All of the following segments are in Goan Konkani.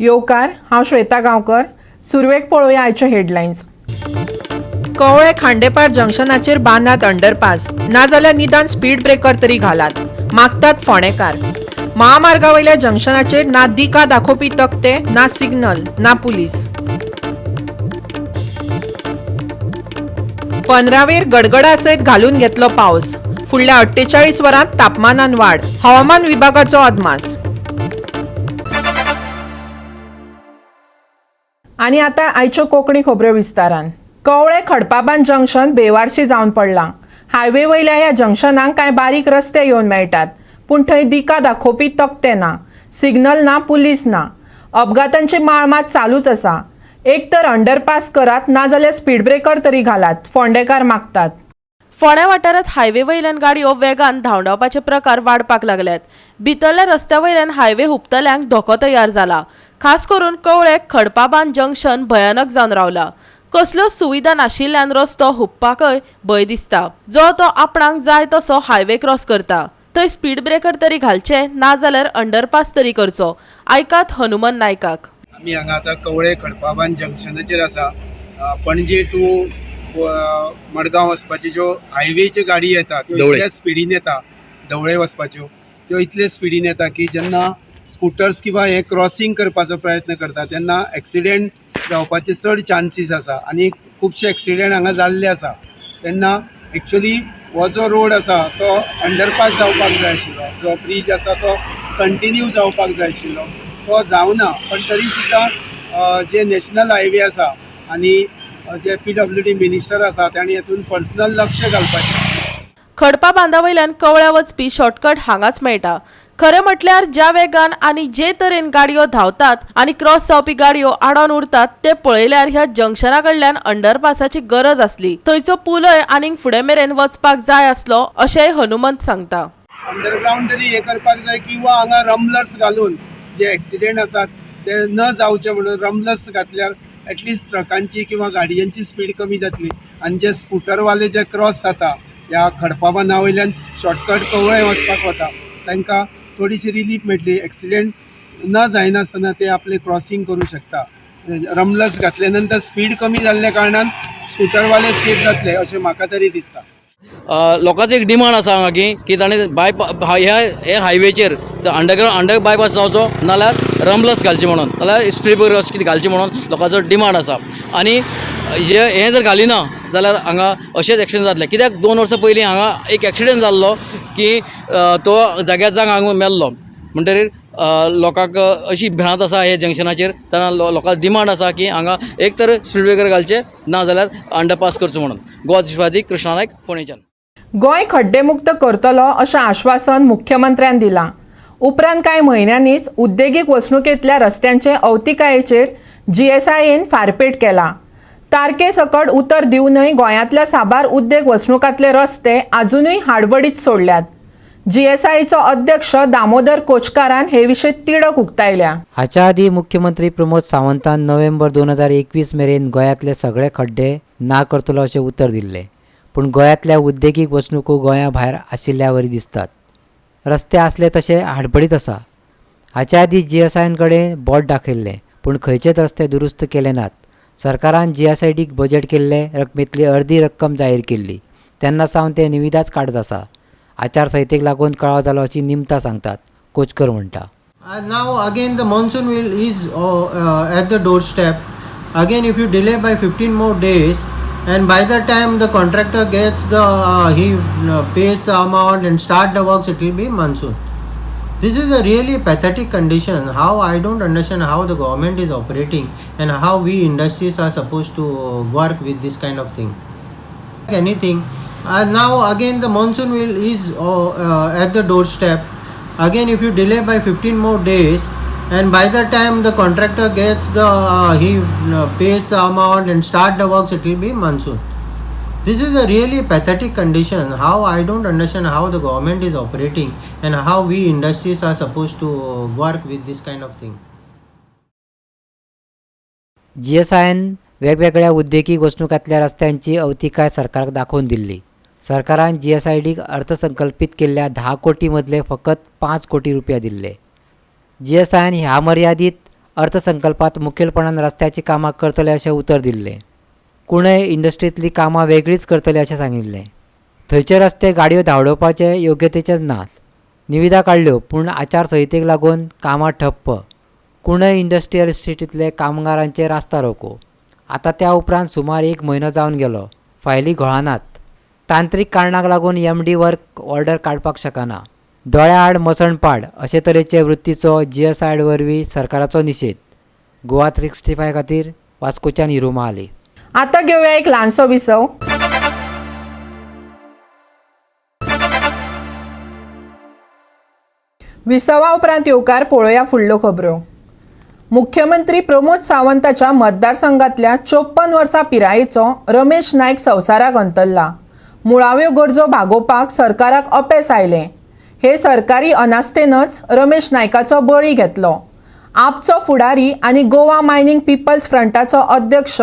येवकार, हांव श्वेता गांवकर. सुरवेक पळोवया आयच्यो हेडलायन्स. कवळे खांडेपार जंक्शनाचेर बांदात अंडरपास, नाजाल्यार निदान स्पीड ब्रेकर तरी घालात, मागतात फोंडेकार. महामार्गा वयल्या जंक्शनाचेर ना दिका दाखोवपी तकटे, ना सिग्नल, ना पुलीस. 15वेर गडगडा सयत घालून घेतलो पावस. फुडल्या 48 वरांत तापमानान वाड, हवामान विभागाचो अदमास. आनी आतां आयच्यो कोंकणी खबऱ्यो विस्तारान. कवळे खडपाबांद जंक्शन बेवारशी जावन पडलां. हायवे वयल्या ह्या जंक्शनाक कांय बारीक रस्ते येवन मेळटात, पूण थंय दिका दाखोवपी तकटे ना, सिग्नल ना, पुलीस ना. अपघातांची माळ मात चालूच आसा. एक तर अंडरपास करात, नाजाल्यार स्पीड ब्रेकर तरी घालात, फोंडेकार मागतात. फोंड्या वाठारांत हायवे वयल्यान गाडयो वेगान धांवडावपाचे प्रकार वाडपाक लागल्यात. भितरल्या रस्त्या वयल्यान हायवे हुपतल्यांक धोको तयार जाला. खास करून कवळे खडपाबांद जंक्शन भयानक जावन रावला. कसल्योच सुविधा नाशिल्ल्यान रस्तो हुपपाकय भंय दिसता. जो तो आपणाक जाय तसो हायवे क्रॉस करता. थंय स्पीड ब्रेकर तरी घालचे, नाजाल्यार अंडरपास तरी करचो. आयकात हनुमन नायकाक. आमी हांगा आतां कवळे खडपाबांद जंक्शनाचेर आसा. पणजे टू मडगांव वचपाची ज्यो हायवेच्यो गाडी येता त्यो इतल्या स्पिडीन येता, धवळे वचपाच्यो त्यो इतले स्पिडीन येता की जेन्ना स्कुटर्स किंवा हे क्रॉसींग करपाचो प्रयत्न करता तेन्ना एक्सिडेंट जावपाचे चड चान्सीस आसा आनी खुबशे एक्सिडेंट हांगा जाल्ले आसा. तेन्ना एक्चुअली हो जो रोड आसा तो अंडरपास जावपाक जाय आशिल्लो, जो ब्रीज आसा तो कंटिन्यू जावपाक जाय आशिल्लो, तो जावना. पण तरी सुद्दां जे नॅशनल हायवे आसा आनी जे PWD minister आसा तांणी हेतून पर्सनल लक्ष घालपाचें. खडपा बांदा वयल्यान कवळ्या वचपी शॉर्टकट हांगाच मेळटा. खरें म्हटल्यार ज्या वेगान आनी जे तरेन गाडयो धांवतात आनी क्रॉस जावपी गाडयो आडावन उरतात ते पळयल्यार ह्या जंक्शना कडल्यान अंडरपासाची गरज आसली. थंयचो पूलय आनीक फुडें मेरेन वचपाक जाय आसलो, अशेंय हनुमंत सांगता. अंडरग्रावंड तरी हे करपाक जाय किंवा हांगा रम्बलर्स घालून जे एक्सिडेंट आसात ते न जावचे म्हणून रम्बलर्स घातल्यार एटलिस्ट ट्रकांची किंवा गाडयांची स्पीड कमी जातली आनी जे स्कुटरवाले जे क्रॉस जाता ह्या खडपा बांदा वयल्यान शॉर्टकट कवळे वचपाक वता तांकां थोडीशी रिलीफ मेळटली. एक्सिडेंट न जायनासतना ते आपले क्रॉसींग करूं शकता. रम्बलर्स घातले नंतर स्पीड कमी जाल्ल्या कारणान स्कुटरवाले सेफ जातले अशें म्हाका तरी दिसता. लोकांचो एक डिमांड आसा हांगा की ताणें ह्या हे हायवेचेर अंडरग्रावंड अंडर बायपास जावचो, नाल्यार रम्बलर्स घालचे म्हणून, नाल्यार स्पीड ब्रेकर अशें कितें घालचें म्हणून लोकांचो डिमांड आसा. आनी हें जर घालिना जाल्यार हांगा अशेंच एक्सिडंट जातलें. कित्याक 2 वर्सां पयलीं हांगा एक एक्सिडंट जाल्लो की तो जाग्यार जाग हांगा मेल्लो. म्हणटरीर लोकांक अशी भिरांत आसा हे जंक्शनाचेर. तेन्ना लोकांक डिमांड आसा की हांगा एक तर स्पीड ब्रेकर घालचे, ना जाल्यार अंडरपास करचो म्हणून. गोवा दिशवादी, कृष्णा नायक, फोंडेच्यान. गोंय खड्डेमुक्त करतलो अशें आश्वासन मुख्यमंत्र्यान दिलां. उपरांत कांय म्हयन्यांनीच उद्देगीक वसणुकेंतल्या रस्त्यांचे अवतिकायेचेर GSIN फारपेट केला. तारखे सकट उतर दिवनय गोंयांतल्या साबार उद्देग वसणुकांतले रस्ते आजुनूय हाडबडीत सोडल्यात. GSIचो अध्यक्ष दामोदर कोचकारान हे विशीं तिडक उक्तायल्या. हाच्या आदीं मुख्यमंत्री प्रमोद सावंतान नोव्हेंबर 2021 मेरेन गोंयांतले सगळे खड्डे ना करतलो अशें उतर दिल्लें, पूण गोंयांतल्या उद्देगीक वसणुको गोंया भायर आशिल्ल्या वरी दिसतात. रस्ते आसले तशे हाडबडीत आसा. हाच्या आदीं GSIN कडेन बोट दाखयल्लें, पूण खंयचेच रस्ते दुरुस्त केले नात. सरकारान GSIDक बजेट केल्ले रकमेंतली अर्दी रक्कम जाहीर केल्ली, तेन्ना सावन ते निविदाच काडत आसा. आचारसंहितेक लागून कळाव जालो अशी निमतां सांगतात, कोचकर म्हणटा. Now again the monsoon is at the doorstep. Again if you delay by 15 more days, and by the time the contractor gets the he pays the amount and start the works, it will be monsoon. This is a really pathetic condition. How I don't understand how the government is operating and how we industries are supposed to work with this kind of thing. Anything. Now again the monsoon is at the doorstep. Again if you delay by 15 more days, and by the time the contractor gets the he pays the amount and start the works, it will be monsoon. This is a really pathetic condition. How I don't understand how the government is operating and how we industries are supposed to work with this kind of thing. GSIN वेगवेगळ्या उद्देगीक वसणुकांतल्या रस्त्यांची अवतिकाय सरकाराक दाखोवन दिल्ली. सरकारान GSIDक अर्थसंकल्पीत केल्ल्या 10 कोटी मदले फकत 5 कोटी रुपया दिल्ले. GSIन ह्या मर्यादीत अर्थसंकल्पात मुखेलपणान रस्त्याची कामां करतले अशें उतर दिल्लें. कुणय इंडस्ट्रींतलीं कामां वेगळीच करतले अशें सांगिल्लें. थंयचे रस्ते गाडयो धांवडोवपाचे योग्यतेचे नात. निविदा काडल्यो पूण आचारसंहितेक लागून कामां ठप्प. कुणय इंडस्ट्रियल इस्टेटींतले कामगारांचे रास्ता रोको. आतां त्या उपरांत सुमार एक म्हयनो जावन गेलो. फायली घोळनात. तांत्रीक कारणाक लागून एमडी वर्क ऑर्डर काडपाक शकना. दोळ्या आड मसण पाड अशे तरेचे वृत्तीचो जीएसआय वरवीं सरकाराचो निशेध. गोवा 365 खातीर वास्कोच्यान हिरुमा आली. आतां घेवया एक ल्हानसो विसव. विसवा उपरांत येवकार पळोवया फुडल्यो खबरो. मुख्यमंत्री प्रमोद सावंताच्या मतदारसंघातल्या 54 वर्सां पिरायेचो रमेश नायक संवसाराक अंतरला. मुळाव्यो गरजो भागोवपाक सरकाराक अपेस आयलें. हे सरकारी अनास्थेनच रमेश नायकाचो बळी घेतलो. आपचो फुडारी आनी गोवा मायनिंग पिपल्स फ्रंटाचो अध्यक्ष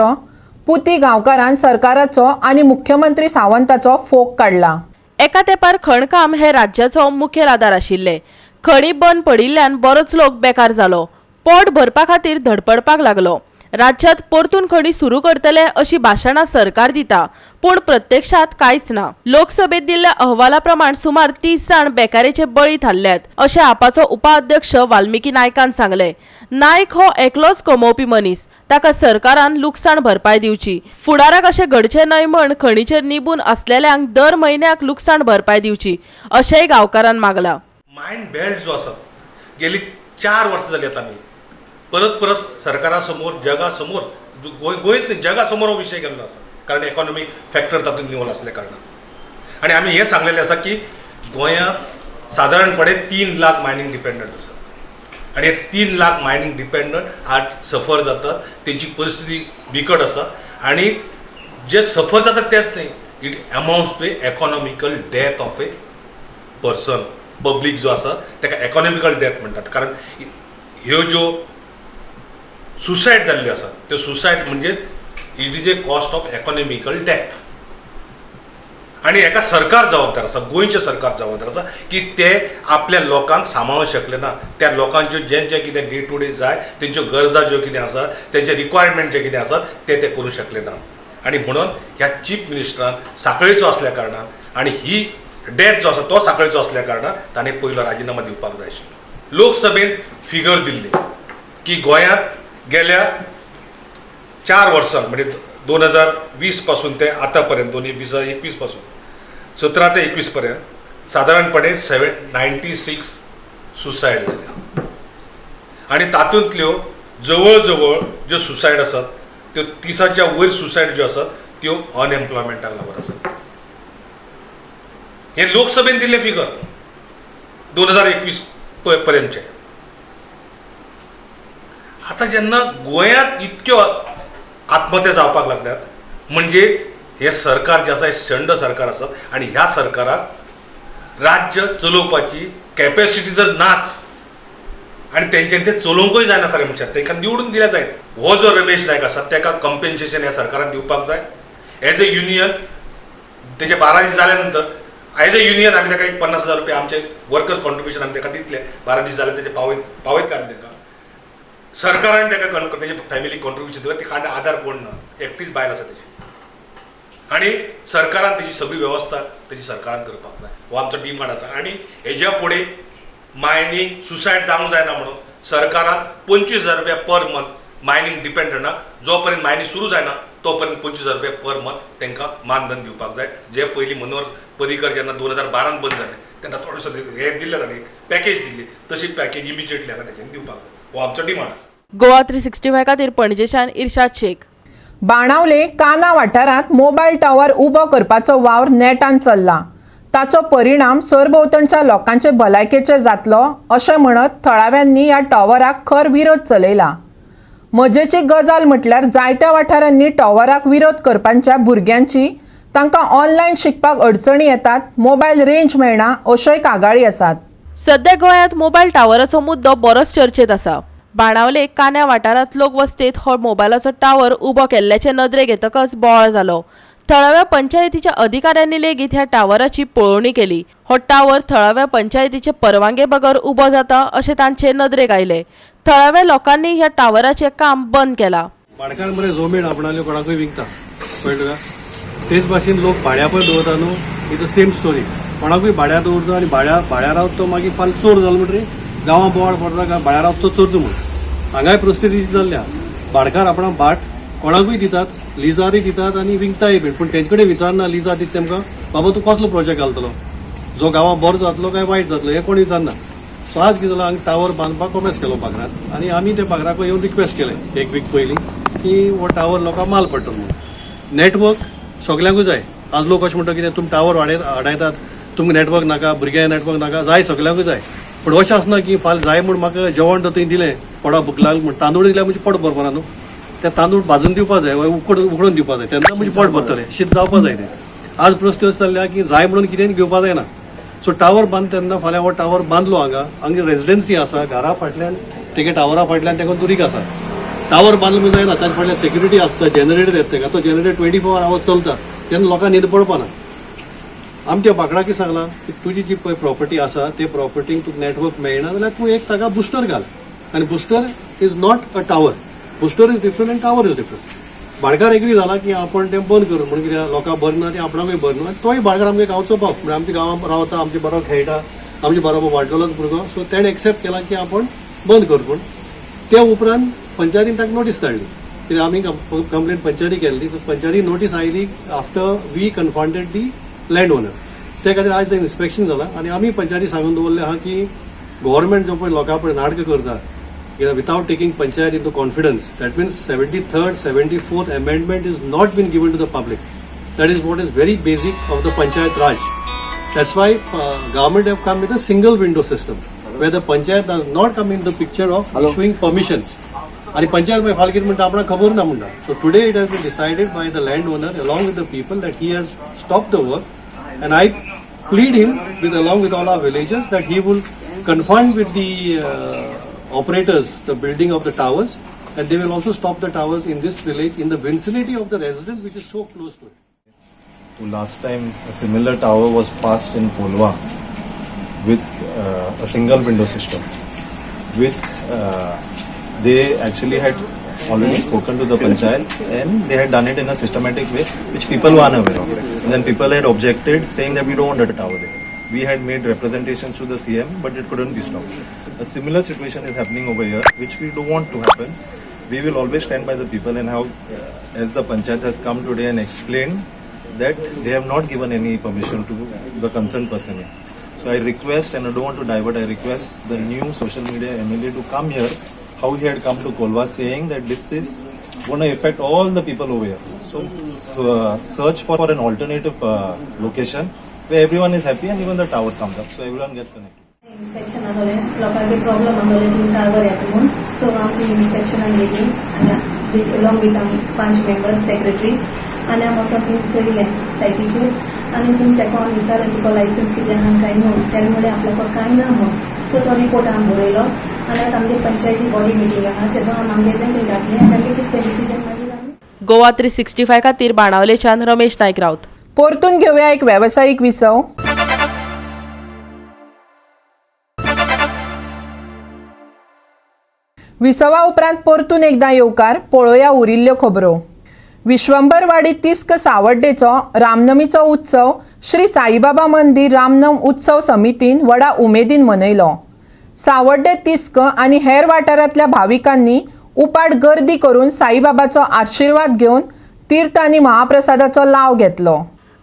पुती गांवकारान सरकाराचो आनी मुख्यमंत्री सावंताचो फोग काडला. एका तेंपार खणकाम हे राज्याचो मुखेल आदार आशिल्ले. खणी बंद पडिल्ल्यान बरोच लोक बेकार जालो. पोट भरपा खातीर धडपडपाक लागलो. राज्यात परतून खणी सुरू करतले अशी भाशणां सरकार दिता, पूण प्रत्यक्षात कांयच ना. लोकसभेत दिल्ल्या अहवाला प्रमाण सुमार 30 जाण बेकारेचे बळी थारल्यात अशें आपाचो उपाध्यक्ष वाल्मिकी नायकान सांगलें. नायक हो एकलोच कमोवपी मनीस, ताका सरकारान लुकसाण भरपाय दिवची. फुडाराक अशें घडचें न्हय म्हण खणीचेर निबून आसलेल्यांक दर म्हयन्याक लुकसाण भरपाय दिवची अशेंय गांवकारान मागलां. मायन बेल्ट जो आसा गेली 4 वर्सां जाली आतां आमी परत परत सरकारा समोर, जगा समोर, गोंयत न्ही जगा समोर हो विशय गेल्लो आसा, कारण इकॉनॉमीक फॅक्टर तातूंत इन्वॉल्व आसल्या कारणान. आनी आमी हें सांगलेलें आसा की गोंयांत सादारणपणे 3 लाख मायनींग डिपेंडंट आसात आनी हे 3 लाख मायनींग डिपेंडंट आज सफर जातात, तेंची परिस्थिती बिकट आसा आनी जे सफर जातात तेच न्ही, it amounts to a economical death of a person. Public जो आसा ताका इकॉनॉमिकल डेथ म्हणटात, कारण ह्यो ज्यो सुसायड जाल्ल्यो आसात त्यो सुसायड म्हणजेच it is a cost of economical death. आनी हेका सरकार जबाबदार आसा, गोंयचें सरकार जबाबदार आसा की ते आपल्या लोकांक सांबाळूंक शकले ना. त्या लोकांच्यो जें जें कितें डे टू डे जाय, तेंच्यो गरजा ज्यो कितें आसा, तेंचे रिक्वायरमेंट जे कितें आसात ते ते करूंक शकले ना. आनी म्हणून ह्या चीफ मिनिस्टरान साखळेचो आसल्या कारणान आनी ही डेथ जो आसा तो साखळेचो आसल्या कारणान ताणें पयलो राजिनामा दिवपाक जाय आशिल्लो. लोकसभेन फिगर दिल्ली की गोंयांत गेल्या 4 वर्सां म्हणजे 2020 पासून ते आतां पर्यंत 2021 पासून 17 ते 21 पर्यंत सादारणपणे 796 सुसायड जाल्या आनी तातूंतल्यो जवळ जवळ ज्यो सुसायड आसात त्यो 30च्या वयर सुसायड ज्यो आसात त्यो अनएम्प्लॉयमेंटाक लागून आसात. हे लोकसभेन दिल्ले फिगर 2021 पर्यंतचे. आतां जेन्ना गोंयांत इतक्यो आत्महत्या जावपाक लागल्यात म्हणजेच हें सरकार जें आसा हें शंड सरकार आसा आनी ह्या सरकाराक राज्य चलोवपाची कॅपेसिटी जर नाच आनी तेंच्यांनी तें चलोवंकूय जायना. खरें म्हणल्यार तांकां निवडून दिल्या जायत. हो जो रमेश नायक आसा ताका कंपेन्सेशन ह्या सरकारान दिवपाक जाय. एज ए युनियन तेजे 12 दीस जाल्या नंतर एज ए युनियन आमी ताका एक 50,000 रुपया आमचे वर्कर्स कॉन्ट्रिब्युशन आमी ताका दितले. 12 दीस जाले तेजे पावयतले आमी तांकां. सरकारान ताका तेजे फॅमिली कॉन्ट्रिब्युशन दिवं, ताका आधार कोण ना, एकटीच बायल आसा तेजी आनी सरकारान तेजी सगळी वेवस्था तेजी सरकारान करपाक जाय. हो आमचो डिमांड आसा. आनी हेज्या फुडें मायनींग सुसायड जावंक जायना म्हणून सरकारान 25,000 रुपया पर मंथ मायनींग डिपेंडंटाक जो पर्यंत मायनींग सुरू जायना तो पर्यंत 25,000 रुपया पर मंथ तांकां मानधन दिवपाक जाय. जे पयलीं मनोहर पर्रीकर जेन्ना 2012 बंद जालें तेन्ना थोडेसो हें दिल्लें ताणें पॅकेज दिल्ली, तशी पॅकेज इमिजिएटली हांगा तेंच्यांनी दिवपाक जाय. हो आमचो डिमांड आसा. गोवा 365 खातीर पणजेच्यान इर्शाद शेख. बाणावले काना वाठारांत मोबायल टावर उबो करपाचो वावर नेटान चल्ला. ताचो परिणाम सरभोंवतणच्या लोकांचे भलायकेचेर जातलो अशें म्हणत थळाव्यांनी ह्या टॉवराक खर विरोध चलयला. मजेची गजाल म्हटल्यार जायत्या वाठारांनी टॉवराक विरोध करपाच्या भुरग्यांची तांकां ऑनलायन शिकपाक अडचणी येतात, मोबायल रेंज मेळना अश्योय कागाळी आसात. सध्या गोंयांत मोबायल टावराचो मुद्दो बरोच चर्चेत आसा. बाणावले कान्या वाठारांत लोक वस्तेत हो मोबायलाचो टावर उबो केल्ल्याचे नदरेक येतकच बोवाळ जालो. थळाव्या पंचायतीच्या अधिकाऱ्यांनी लेगीत ह्या टावराची पळोवणी केली. हो टावर थळाव्या पंचायतीचे परवानगे बगर उबो जाता अशें तांचे नदरेक आयलें. थळाव्या लोकांनी ह्या टावराचें काम बंद केलां. भाडकार मरे जमीन आपणाल्यो कोणाकूय विकता, कळ्ळें तुका? तेच भाशेन लोक भाड्या पळय दवरता न्हू, it's a same story. कोणाकूय भाड्या दवरता आनी भाड्या रावत तो मागीर फाल्यां चोर जालो म्हणटकीर गांवां बोवाळ पडटा, भाड्या रावत तो चोरता म्हूण. हांगाय परिस्थिती जाल्ल्या, भाडकार आपणा भाट कोणाकूय दितात, लिजारूय दितात आनी विकताय बीन, पूण तेंचे कडेन विचारना लिजार दिता तेमकां, बाबा तूं कसलो प्रोजेक्ट घालतलो, जो गांवां बरो जातलो काय वायट जातलो हें कोण विचारना. सो आज कितें जालां, हांगा टावर बांदपाक कोमेस केलो बागरान आनी आमी त्या बागराक येवन रिक्वेस्ट केलें एक वीक पयलीं की हो टावर लोकांक माल पडटलो म्हणून. नॅटवर्क सगल्यांकूय जाय. आज लोक अशें म्हणटा कितें तुमी टावर वाडयतात, तुमकां नॅटवर्क नाका, भुरग्यांक नॅटवर्क नाका, जाय सगल्यांकूय जाय. पूण अशें आसना की फाल्यां जाय म्हूण म्हाका जेवण तर तुवें दिलें, पोटाक भूक लागली म्हूण तांदूळ दिल्यार म्हजें पोट भरपाना न्हू, ते तांदूळ भाजून दिवपा जाय, उकडून दिवपा जाय, तेन्ना म्हजें पोट भरतलें, शीत जावपा जाय तें. आज प्रस्न अशें जाल्ले की जाय म्हणून कितें घेवपा जायना. सो टावर बांद तेन्ना फाल्यां हो टावर बांदलो हांगा, हांगा रेजिडेन्सी आसा, घरा फाटल्यान तेगे टावरा फाटल्यान तेका दुरीग आसा. टावर बांदलो म्हूण जायना, ताजे फाटल्यान सेक्युरिटी आसता, जनरेटर येता तेका, तो जनरेटर 24 आवर्स चलता, तेन्ना लोकांक न्हीद पडपाना. आमच्या बाकडाक सांगलां की तुजी जी पळय प्रॉपर्टी आसा ते प्रॉपर्टीक तुका नॅटवर्क मेळना जाल्यार तूं एक ताका बुस्टर घाल, आनी booster is not a tower, booster is different आनी टावर is different. भाडकार एग्री जाला की आपण तें बंद करून, म्हणून कित्याक लोकांक बरें ना तें आपणाकूय बरें न्हू, आनी तोय भाडकार आमगे गांवचो बाप, म्हणजे आमच्या गांवांत रावता, आमचे बरोबर खेळटा, आमचे बरोबर वाडलेलोच भुरगो. सो तेणें एक्सेप्ट केला की आपण बंद कर. पूण ते उपरांत पंचायतीन ताका नोटीस धाडली, कित्याक आमी कंप्लेन पंचायती केल्ली, पंचायती नोटीस आयली after we confronted the land owner. ते खातीर आज तें इन्स्पेक्शन जालां आनी आमी पंचायती सांगून दवरलें आहा की गव्हर्मेंट जो पळय लोकां पळय नाटकां करता कित्याक without taking panchayat into confidence, that means 73rd 74th amendment is not been given to the public. That is what is very basic of the Panchayat Raj. That's why government have come with a single window system where the panchayat does not come in the picture of issuing permissions. आनी पंचायत मागीर फाल्यां कितें म्हणटा आपणाक खबर ना म्हणटा. So today it has been decided by the land owner along with the people that he has stop the work, and I plead him with along with all our villagers that he will confront with the operators the building of the towers, and they will also stop the towers in this village in the vicinity of the residence which is so close to it. Last time a similar tower was passed in Kolwa with a single window system. With they actually had already spoken to the panchayat and they had done it in a systematic way which people were unaware of. And then people had objected saying that we don't want a tower there. We had made representations to the CM, but it couldn't be stopped. A similar situation is happening over here, which we don't want to happen. We will always stand by the people, and how, as the panchayat has come today and explained that they have not given any permission to the concerned person here. So I request, and I don't want to divert, I request the new social media MLA to come here, how he had come to Kolwa saying that this is going to affect all the people over here. So search for an alternative location where everyone is happy and even the tower comes up, so everyone gets connected. Inspection आसलें, लोकांक प्रॉब्लम आसलें तुमी टावर येता म्हूण, सो आमी इन्स्पेक्शनाक गेली आनी विथ अलॉंग विथ आमी 5 मेंबर्स सेक्रेटरी आनी आमी वचोन थंय चोयलें सायटीचेर आनी थंय तेका आमी विचारलें तुका लायसन्स कितें आहा काय न्हू, तेणें म्हणलें आपल्याक कांय ना म्हूण. सो तो रिपोर्ट आमी बरयलो आनी आतां आमगे पंचायती बॉडी मिटींग आहा तेन्ना आमी आमगेलें थंय घातलें आनी आमगें कितें तें डिसिजन मागीर आमी. गोवा 365 खातीर बाणावलेच्यान रमेश नायक राऊत. परतून घेऊया एक व्यावसायिक विसव. विसवा उपरांत परतून एकदा येवकार पळोवया उरिल्ल्यो खबरो. विश्वंभरवाडी तिस्क सावड्डेचो रामनमीचो उत्सव श्री साईबाबा मंदिर रामनम उत्सव समितीन व्हडा उमेदीन मनयलो. सावड्डे तिस्क आनी हेर वाठारांतल्या भाविकांनी उपाट गर्दी करून साईबाबाचो आशिर्वाद घेवन तीर्थ आनी महाप्रसादाचो लाव घेतलो.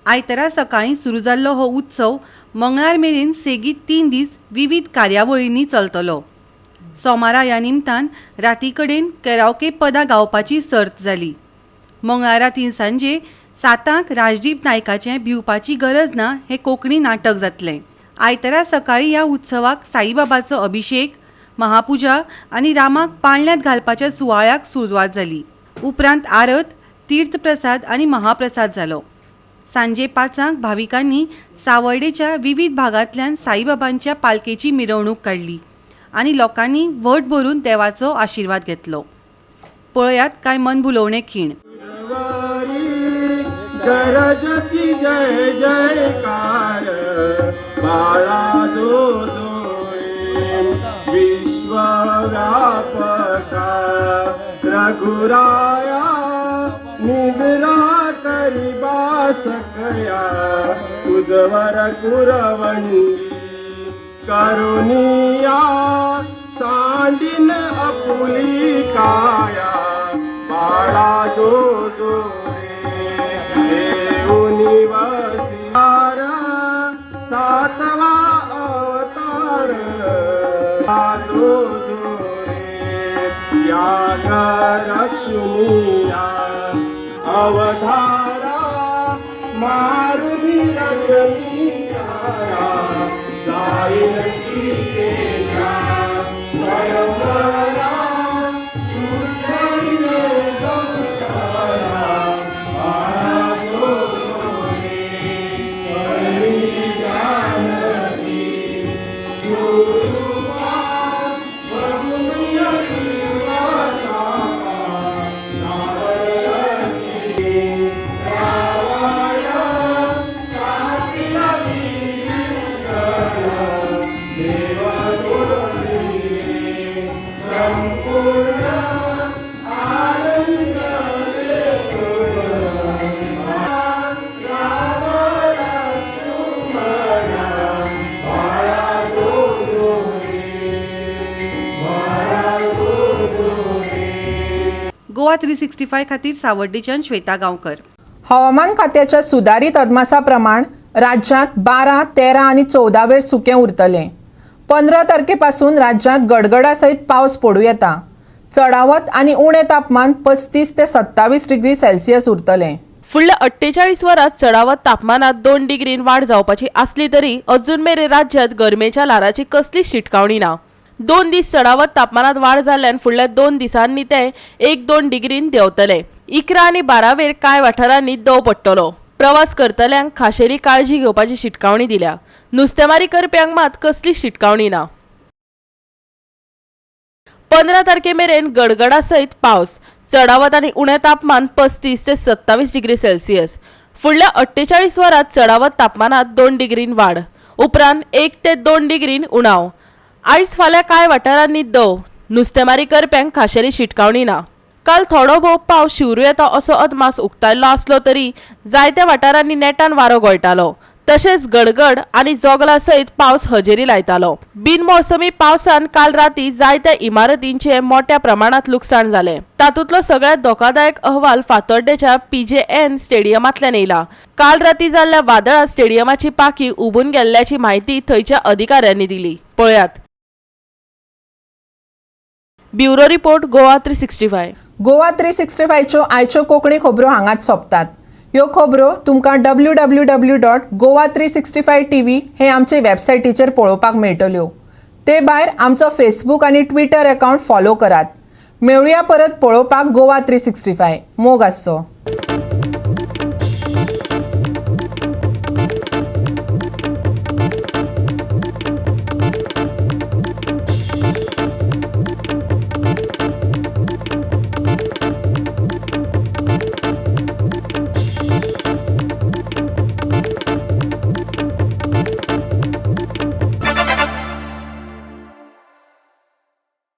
आयतारा सकाळीं सुरू जाल्लो हो उत्सव मंगळार मेरेन सेगीत 3 दीस विविध कार्यावळींनी चलतलो. सोमारा ह्या निमतान राती कडेन कॅराओके पदां गावपाची सर्त जाली. मंगळारा 3 सांजे 7 राजदीप नायकाचें भिवपाची गरज ना हें कोंकणी नाटक जातलें. आयतारा सकाळीं ह्या उत्सवाक साईबाबाचो अभिशेक, महापुजा आनी रामाक पाळण्यांत घालपाच्या सुवाळ्याक सुरवात जाली. उपरांत आरत, तीर्थप्रसाद आनी महाप्रसाद जालो. सांजे 5 भाविकांनी सावर्डेच्या विविध भागांतल्यान साईबाबांच्या पालखेची मिरवणूक काडली आनी लोकांनी व्हड भरून देवाचो आशिर्वाद घेतलो. पळयात काय मनभुलोवणे खीण. गरजती जय जयकार बाळा जो विश्व व्यापक रघुराया निद्रा करिबा सकया तुजवर कुरवंडी करुनिया सांडिन अपुली काया बाळा जो जो रे देऊनी वसियार सातवा अवतार जो जो रे त्याग रक्षुनिया अवधारा मारुनी रजनीकारा जाईल सीतेच्या स्वयंवरा सुचविले संसारा बाळा जो जो रे करणी जानकी सुरूपा बघुनिया शिवाचा गोवा 365 खातीर सावर्डेच्यान श्वेता गांवकर. हवामान खात्याच्या सुदारीत अदमासा प्रमाण राज्यांत 12, 13 आनी 14 वेर सुकें उरतलें. 15 तारखे पासून राज्यांत गडगडा सयत पावस पडूं येता. चडावत आनी उणें तापमान 35 ते 27 डिग्री सेल्सियस उरतलें. फुडल्या 48 वरांत चडावत तापमानात 2 डिग्रीन वाड जावपाची आसली तरी अजून मेरेन राज्यांत गरमेच्या ल्हाराची कसलीच शिटकावणी ना. 2 दीस चडावत तापमानात वाड जाल्ल्यान फुडल्या 2 दिसांनी ते 1-2 डिग्रीन देंवतले. 11 आनी 12 वेर कांय वाठारांनी दव पडटलो. प्रवास करतल्यांक खाशेली काळजी घेवपाची शिटकावणी दिल्या. नुस्तेमारी करप्यांक मात कसलीच शिटकावणी ना. 15 तारखे मेरेन गडगडा सयत पावस. चडावत आनी उणें तापमान 35 ते 27 डिग्री सेल्सियस. फुडल्या 48 वरांत चडावत तापमानात 2 डिग्रीन वाड, उपरांत 1 ते 2 डिग्रीन उणाव. आयज फाल्यां कांय वाठारांनी दव. नुस्तेमारी करप्यांक खाशेली शिटकावणी ना. काल थोडो भोव पावस शिंवरू येता असो अदमास उक्तायल्लो आसलो तरी जायत्या वाठारांनी नेटान वारो गळटालो. तशेंच गडगड आनी जोगला सयत पावस हजेरी लायतालो. बिनमोसमी पावसान काल राती जायत्या इमारतींचे मोठ्या प्रमाणात लुकसाण जालें. तातूंतलो सगळ्यांत धोकादायक अहवाल फातोड्डेच्या PJN स्टेडियमांतल्यान येयला. काल राती जाल्ल्या वादळात स्टेडियमाची पाखी उबून गेल्ल्याची म्हायती थंयच्या अधिकाऱ्यांनी दिली. पळयात ब्युरो रिपोर्ट, गोवा 365. गोवा 365च्यो आयच्यो कोंकणी खबरो हांगाच सोंपतात. ह्यो खबरो तुमकां www.goa365tv हे आमचे वेबसायटीचेर पळोवपाक मेळटल्यो. ते भायर आमचो फेसबूक आनी ट्विटर अकावंट फॉलो करात. मेळुया परत पळोवपाक गोवा 365. मोग आसचो.